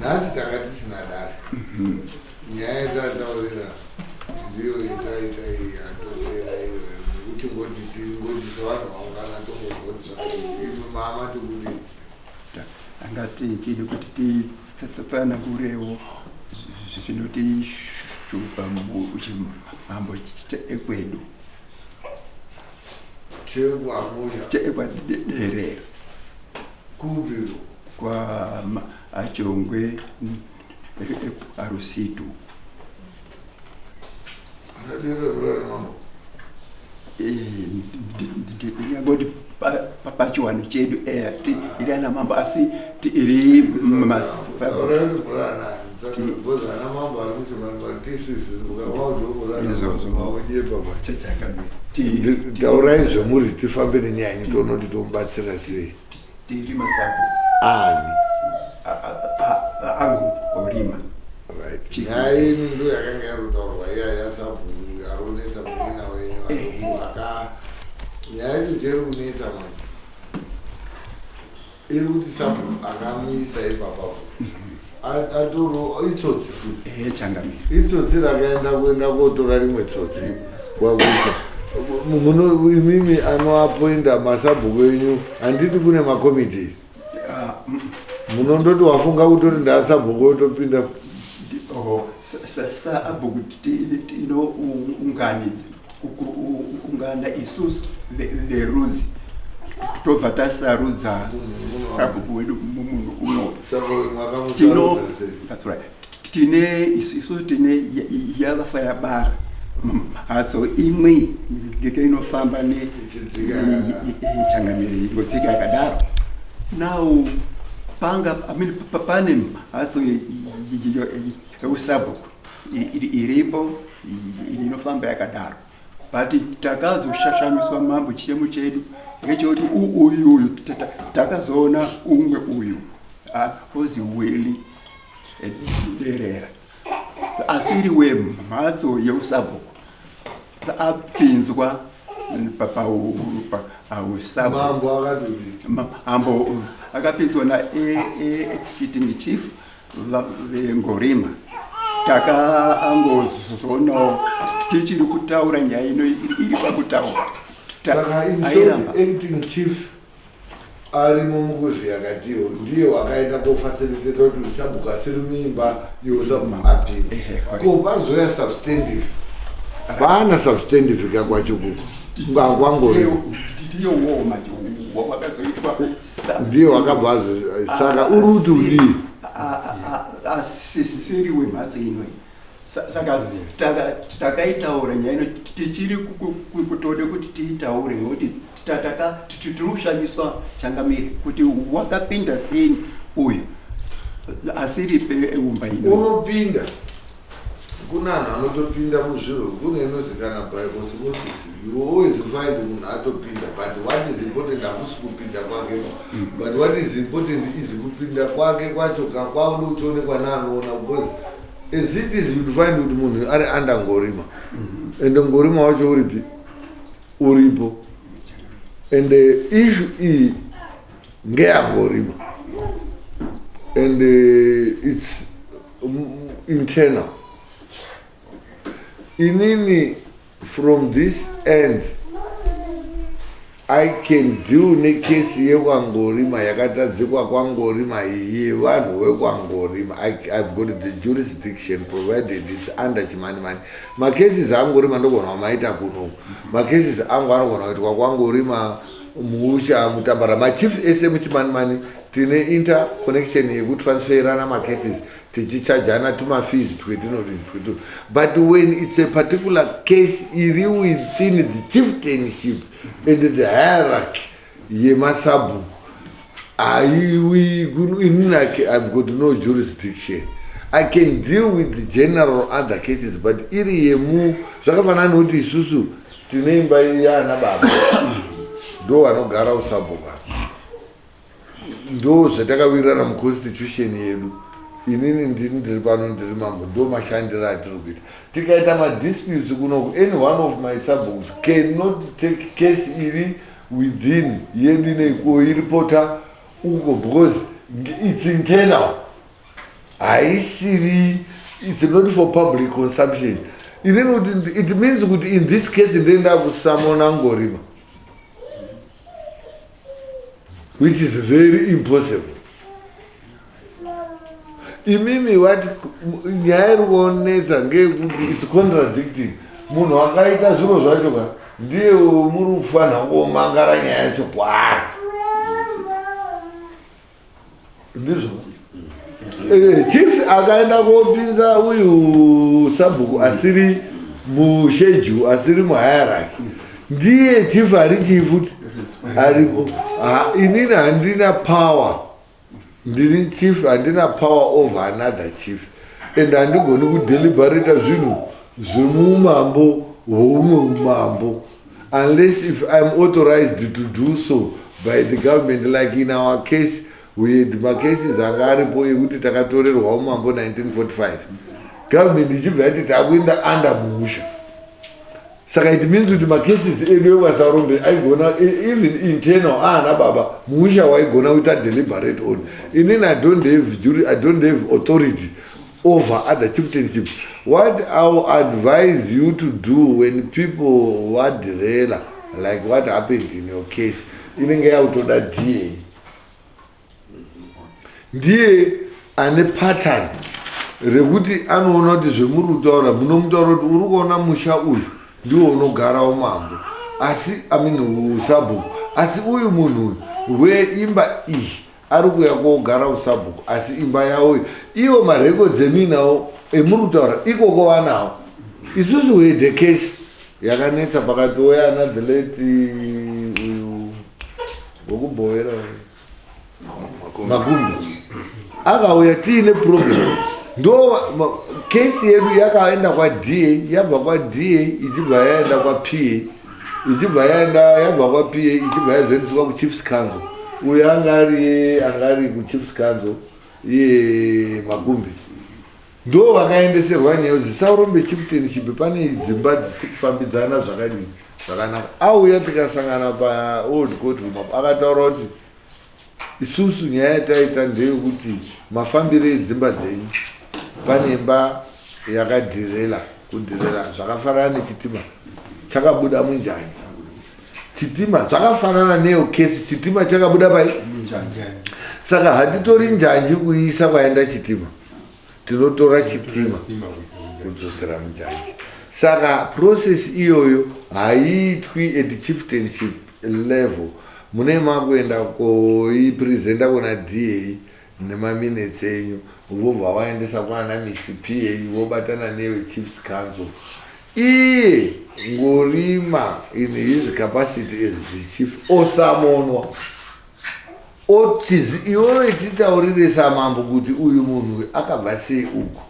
Nhasi tanga tisina dare. Nyaya yatataurira ndiyo yataita iyi yatopera iyoyo, nekuti ngoti tingoti sevanhu vaungana tongozoti zvakadii. Imi mama tikudii? Tanga tichida kuti titsanangurewo zvinotishupa muchimambo chekwedu. Chekwamusha. Chekwaderera. Kupi? Kwa Achongwe arusitu. Anaderera murara mambo. Ndingangoti pachiwanhu chedu iri ana mambo, asi iri murara because ana mambo ari muchimani tisu isusu Izvozvo. Ukavaudza taurai zvemuri, tifambe nenyaya yenyu, toona kuti tomubatsira sei. Tiri masabhuku. Ani? Angorima. Right, nyaya yenyu ndo yakanga yarotaurwa iya yasabhuku aronetsa munin'ina wenyu aka. Nyaya yacho cheri kunetsa manje iri kuti sabhuku akamisa ipapapo atoro itsotsi futi. Ehe, changamire. Itsotsi rakaenda kuenda kotora rimwe tsotsi kwakuisa muno. Imimi anoapoinda masabhuku enyu, handiti kune makomiti? Munondoti wafunga kutori ndaasabhuku, otopinda. Oh, sabhuku tinounganidza ungana isusu verudzi, tobva tasarudza sabhuku wedu mumunhu uno. Saka Tino makamusarudza sei? That's right. Tine isusu tine yavafa yabara mhatso imwe ngeke inofamba ne Ichidzika yakadaro. Changamire, ingodzika yakadaro. Now panga, I mean, pane mhatso yeusabhuku iripo inofamba yakadaro, but takazoshashamiswa mambo, chichemo chedu ngechekuti uyu uyu takazoona umwe uyu ozi Weli Derera asiri wemhatso yeusabhuku apinzwa pausabhuku. Mambo akatoti Mambo akapinzwa naacting chief veNgorima. Takaangozoonawo tichiri kutaura nyaya ino iri pakutaura. Saka in short, Airamba. Acting chief arimo mukuzviyakatiwo ndiye wakaenda kofacilitate kuti sabhuku asiri muimba yeusabhuku apinde. Ehe, correct. Ko pazoya substantive, paana substantive kakwacho kuko kwangorima? Ndiyo wo manje wakazoitwa Ndiye wakabva azo. Saka uri kuti udii? Asisiri wemhatso inoyi. Saka takaitaura nyaya ino, tichiri kutode kuti tiitaure ngekuti tiri kushamiswa, changamire, kuti wakapinda sei uyu asiri peumba ino. Unopinda, kuna anhu anotopinda muzviro, kune inozikana by osmosis. You always find munhu atopinda, but what is important hakusi kupinda kwake, but what is important is kupinda kwake kwacho kakwaudi uchionekwa neanoona, because as it is you'd find kuti munhu ari under Ngorima, and Ngorima wacho uripi? Uripo, and issue iyi ngeyaNgorima and it's internal. Inini from this end I can deal nekesi yekwaNgorima yakatadzikwa kwaNgorima iyi yevanhu vekwaNgorima. I've got the jurisdiction provided it's under Chimanimani. Macases aNgorima ndogona kumaita kunoku, macases angu anogona kuitwa kwaNgorima, Muusha, Mutambara, machief ese muChimanimani. Tine interconnection yekutransferana macases tichichajana tumafees twetinodii twetu, but when it's a particular case iri within the chieftainship and the hierarchy yemasabhuku, haiwi inini I've got no jurisdiction. I can deal with the general other cases, but iri yemu zvakafanana nekuti isusu tine imba yaana baba, ndo vanogara usabhuku apa, ndo zvatakawirirana muconstitution yedu. Inini ndini ndiri pano, ndiri mambo, ndo mashandiro atiri kuita. Tikaita madisputes kunoku, any one of my sabhukus cannot take case iri within yedu inei koiripota uko because it's internal. Haisiri, it's not for public consumption. Inini kuti it means kuti in this case ndenda kusamona Ngorima, which is very impossible. Imimi wati nyaya iri kuonetsa ngeyekuti it's contradicting. Munhu akaita zviro zvacho ka ndiye muri kufanira komangara nyaya yacho kwaari. Ndizvo chief akaenda kopinza uyu sabhuku asiri musheju, asiri muhierarchy, ndiye chief ari chii futi aripo. Inini handina power, ndiri chief, handina power over another chief, and handigoni kudeliberata zvinhu zvemumambo hweumwe umambo unless if I'm authorized to do so by the government. Like in our case, we had macases anga aripo ekuti takatorerwa umambo 1945, government ichibva yati takuenda under muusha. Saka it means kuti macases edu ekwaSaurombe aigona, even internal aana baba muusha waigona kuita deliberate on. Inini I don't have jury, I don't have authority over other chieftainship. What I will advise you to do when people wadhirela, like what happened in your case, inenge yakutoda DA. Ndiye ane pattern rekuti anoona kuti zvemuri kutaura, munomutaura kuti uri kuona musha uyu ndiwo unogara umambo, asi, I mean, usabhuku, asi uyu munhu uyu weimba iyi ari kuuya kogara usabhuku, asi imba yavo iyi, ivo marecords emuinawo emuri kutaura ikoko vanawo. Isusu we the case yakanetsa pakatouya ana the late uyu wekubhowera, Makumbi, akauya tiine problem. Ndo kesi yedu yakaenda kwaDA, yabva kwaDA ichibva yaenda kwaPA, ichibva yaenda, yabva kwaPA ichibva yazoendeswa kuChiefs Council. Uyo anga ari kuChiefs Council, iye Makumbi, ndo vakaendeserwa nyaya kuti Saurombe chieftainship pane dzimba dzisiri kufambidzana zvakadini zvakanaka. Auya tikasangana paold court room apo, akataura kuti isusu nyaya yataita ndeyekuti mafambiro edzimba dzenyu, pane imba yakadhirela kudhirela zvakafanana nechitima chakabuda munjanji. Chitima zvakafanana neyo kesi, chitima chakabuda pai. Saka hatitori njanji kuiisa kwaenda chitima, tinotora chitima kudzosera munjanji. Saka process iyoyo haiitwi at chieftainship level. Mune makuenda koipresenta kuna DA nemaminutes enyu, vobva vaendesa kwana mcpa, vobatana newe Chiefs Council. Iye Ngorima in his capacity as the chief osamonwa, otizi iwewe titaurire samambo kuti uyu munhu akabva sei uku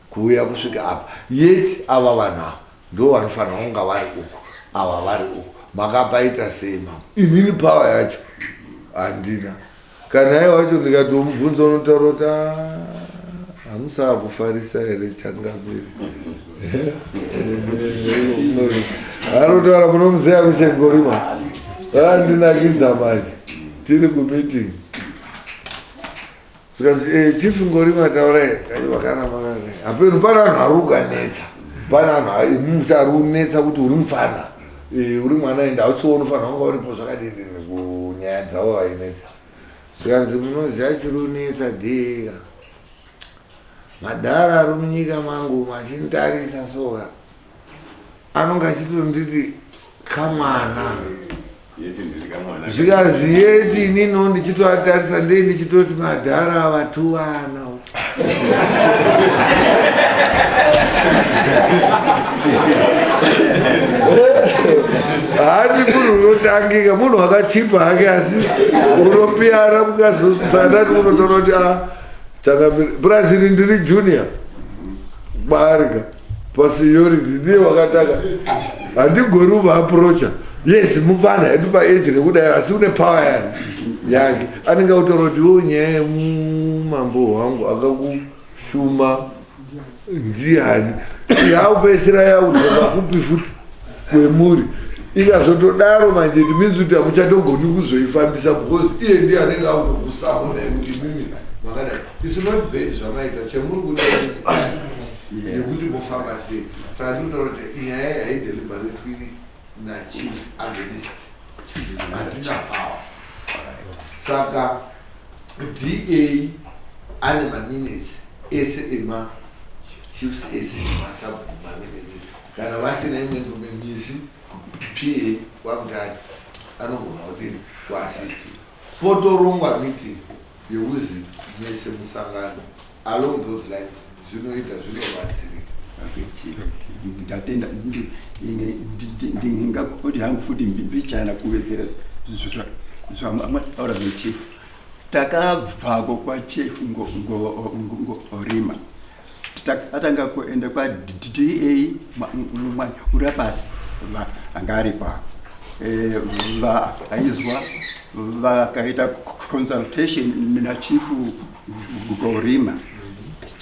kuuya kusvika apa, yet ava vanhu ava ndo vanofanira kunga vari uku, ava vari uku, makapaita sei mambo? Inini power yacho handina. Kana iye wacho ndikatomubvunza unotaura kuti, "Ah, hamusaa kufarisa here changamiri?" Anotaura, munomuziva mushengorima, andinakidza manje. Tiri kumeeting, zvikanzi, "Chief Ngorima, taurai." Vakaramba, hapenu pane vanhu vari kukanetsa, pane vanhu musa ari kunetsa kuti uri mufana, uri mwana, ende hausiwo unofanira kunga uripo zvakadini kunyaya dzavo vainetsa. Zvikanzi, "Munoziva chiri kunetsa dhika, madhara ari munyika mangu machinditarisa soka anonge achitonditi kamwana." Zvikanzi, "Yeti ininiwo ndichitoatarisa ndei ndichitoti madhara vatuvana." Haati munhu unotangika, munhu wakachipa hake, asi unopiyana mukazosana unotoona kuti a changamire brazil ndiri junior barika paseniority, ndiye wakatanga, handigoni kuvaapproacha. Yes, mufana hedu paage rekudai, asi une power yani yake, anenge autora kuti wo nyaya yemumambo hwangu akakushuma ndiani, yakupedzisira yakudzoka kupi futi kwemuri. Ikazotodaro manje it means kuti hamuchatogoni kuzoifambisa because iye ndiye anenge autokusamuna kuti mimi Makadai, it's not bad zvamaita. Chemuri kuda nekuti mofamba sei. Saka ndikutaura kuti nyaya haideliberately nachief against, hatina power. Saka DA ane maminutes ese ema chiefs ese emasabhuku, maminutes. Kana vasina imwe ndume misi, PA kwaMutare anogona kudini kuassist. Potorongwa meeting yekuzi mese musangano along those lines. Zvinoita, zvinobatsirika. Ndatenda. Ndingakoti hangu futi mbichana kuwedzera zvamataura zvechief. Takabvako kwachief Ngorima, takatanga kuenda kwaDA Murapasi anga ari pako. Vaizwa vakaita consultation nachief Ngorima.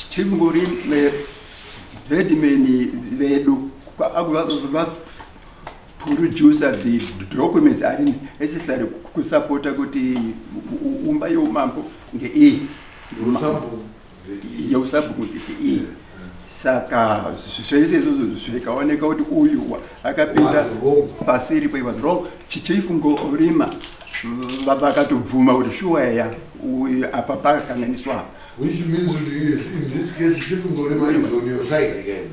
Chief Ngorima, headman vedu vaproducer the documents ari necessary kusapota kuti umba yeumambo ngeiyi, yeusabhuku ngeiyi. Saka zvese izvozvo zvikaoneka kuti uyu akapinda pasiripo, was wrong. Chief Ngorima vakatobvuma kuti shuwa ya, uyu apa pakakanganiswa. Which means kuti in this case Chief Ngorima is on your side again.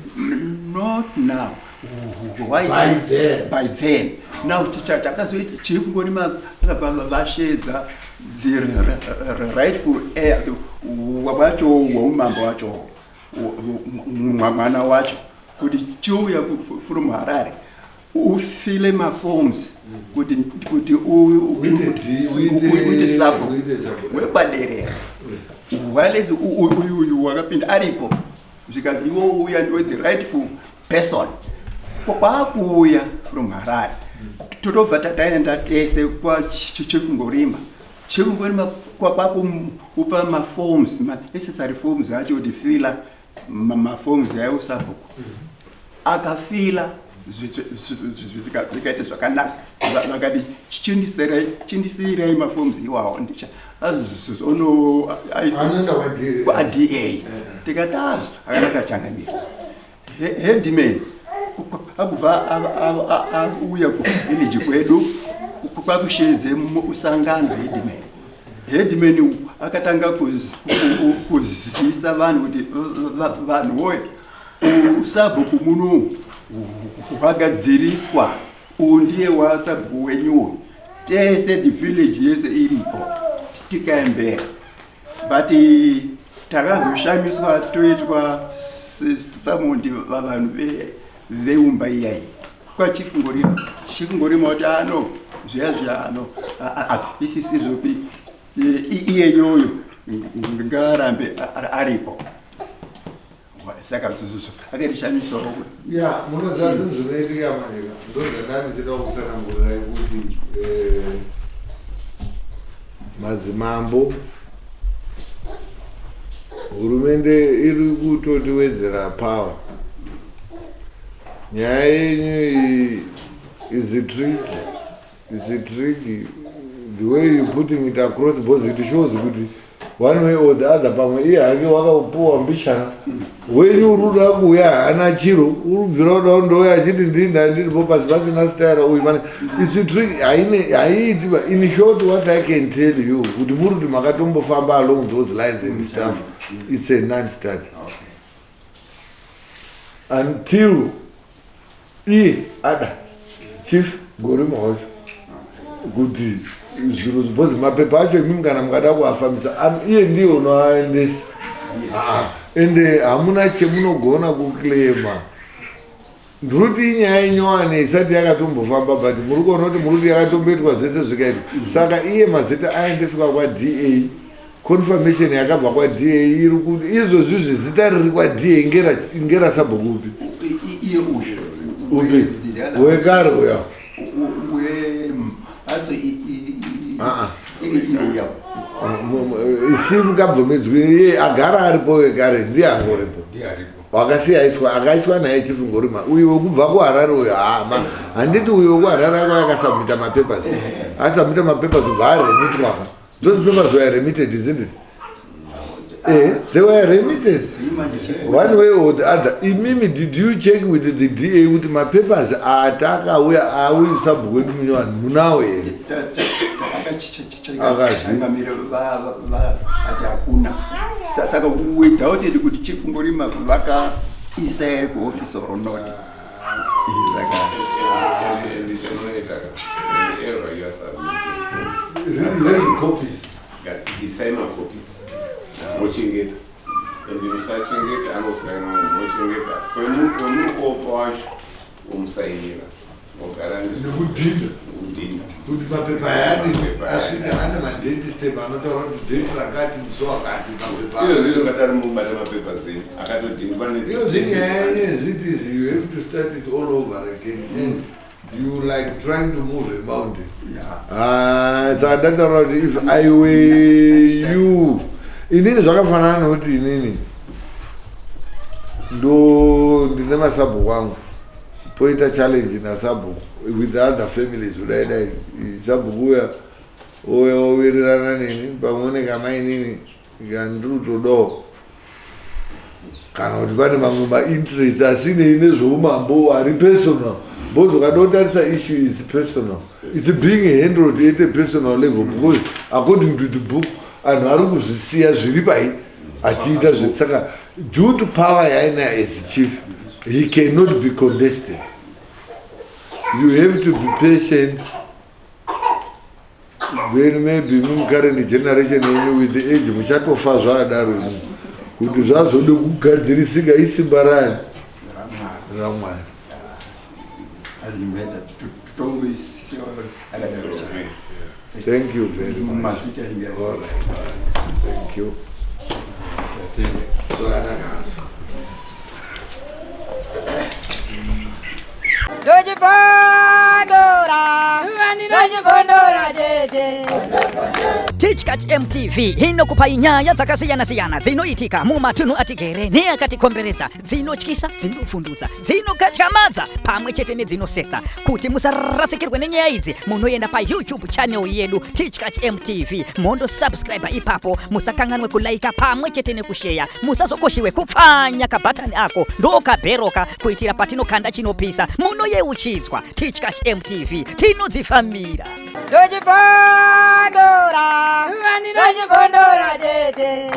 Not now. Why? By then. By then. Now chakazoita, Chief Ngorima akabva vashedza the rightful heir wacho waumambo wacho, mwana wacho, kuti chiuya from Harare ufile maforms kuti uite sabhuku wepaderera, whilst uyu wakapinda aripo. Zvikanzi iwo uya ndiwe the rightful person. Kwaakuuya from Harare, totobva tataenda tese kwaChief Ngorima. Chief Ngorima kwakuupa maforms, manecessary forms acho, kuti fila maforms aeusabhuku. Akafila, zvikaita zvakanaka. Vakati chindisiyirai maforms iwawo, ndicha azono kwaDA. Tikati azvo akanaka, changamira. Headman akubva auya kuvillage kwedu kwakushedze musangano. Headman akatanga kuzivisa vanhu kuti vanhu woye, usabhuku muno hwagadziriswa, uyu ndiye wasabhuku wenyuwo. Tese, the village yese iripo, tikaembera. But takazoshamiswa toitwa samundi vanhu veumba iyai kwaChief Ngorima. Chief Ngorima kuti ano zviya zviya ano isisizvopi, iyeyoyo ngaarambe aripo. Saka akatishamisawo. Ya, munoziva zvinhu zvinoitika manyika, ndozvandanga ndichida kutsanangurirai kuti madzimambo, hurumende iri kutotiwedzera power. Nyaya yenyu iyi is tricky, it's tricky the way you putting it across, because it shows kuti one way or the other pamwe iye hake wakapuwa mbichana wenyu uri kuda kuuya haana chiro, uri kubvira kuda kundouya achiti ndini ndiripo pasi pasina style uyu mane. It's tricky, haine haiiti. In short, what I can tell you kuti muri kuti makatombofamba along those lines and stuff, it's a non start until iye ada Chief Ngorima wacho kuti zviro, because mapepa acho imimi kana mukada kuafambisa, iye ndiye unoaendesa. Ende hamuna chemunogona kuclaima. Ndiri inyaya inyowani isati yakatombofamba, but muri kuona kuti muri kuti yakatomboitwa zvese zvikaitwa. Saka iye mazita aendeswa kwaDA, confirmation yakabva kwaDA iri kuti izvozvi zvezita riri kwaDA ngerasabhukupi? Iye uyu. Upi? Wekare uya? Aso. Ah, ah. Iri uya. Isi mukabvumidzwi, iye agara aripo wekare ndiye angoripo. Wakasiya aiswa, akaiswa naye Chief Ngorima. Uyu wekubva kuHarare uyu hama handiti uyu wekuHarare ako akasubmita mapapers, asubmita mapapers ubva aremitwaka. Those papers were remitted, isn't it? Eh, they were remitted one way or the other. Imimi, did you check with the DA kuti mapapers atakauya auyu sabhuku wedu munyowani munawo here? Takachichechangamire ati hakuna. Saka we doubted kuti Chief Ngorima vakaisa here kuoffice or not. Saka Copies. Isai macopies mochengeta, ende musachengeta anosaina, mochengeta kwemukopa wacho, omusainira, ogara nekudhinda. Nekudhinda. Kuti mapepa ayani asvika ane madate stamp anotaura kuti date rakati, musi wakati, mapepa. Izvo zvizvo ngatari mubata mapepa zenyu akatodhindwa. Iyo zvinyaya as it is, you have to start it all over again and you like trying to move a mountain. Ah, saka ndataura kuti if I were you, inini zvakafanana nokuti inini ndo ndine masabhuku angu, poita challenge nasabhuku with the other families, kudai dai sabhuku uya uya owirirana neni pamwe nekamainini kandiri kutodawo, kana kuti pane mamwe mainterest asinei nezveumambo ari personal, because ukada issue is personal, it's being handled at a personal level, because according to the book anhu ari kuzvisiya zviri pai achiita zve. Saka due to power yainayo as chief, he cannot be contested. You have to be patient. Then maybe mumucurrent generation yenyu, with the age muchatofa zvakadaro imi, kuti zvazode kugadzirisika isimba rani? Ramwari. Azimeta tutongoisiwa akadaro. Thank you very much. Mazvita. All right, thank you. Zvakanaka. Ndochipondora, ndochipondora chete. Tichkach MTV inokupai nyaya dzakasiyana-siyana dzinoitika mumatunhu atigere neakatikomberedza, dzinotyisa, dzinofundutsa, dzinokatyamadza pamwe chete nedzinosetsa. Kuti musarasikirwe nenyaya idzi, munoenda paYouTube channel yedu Tichkach MTV, mondosubscribe ipapo. Musakanganwe kulaika pamwe chete nekusheya. Musazokoshiwe kupfanya kabhatani ako ndokabheroka, kuitira patinokanda chinopisa munoyeuchidzwa. Tichkach MTV, tinodzifambira. Ndochipondora, ndochipondora chete.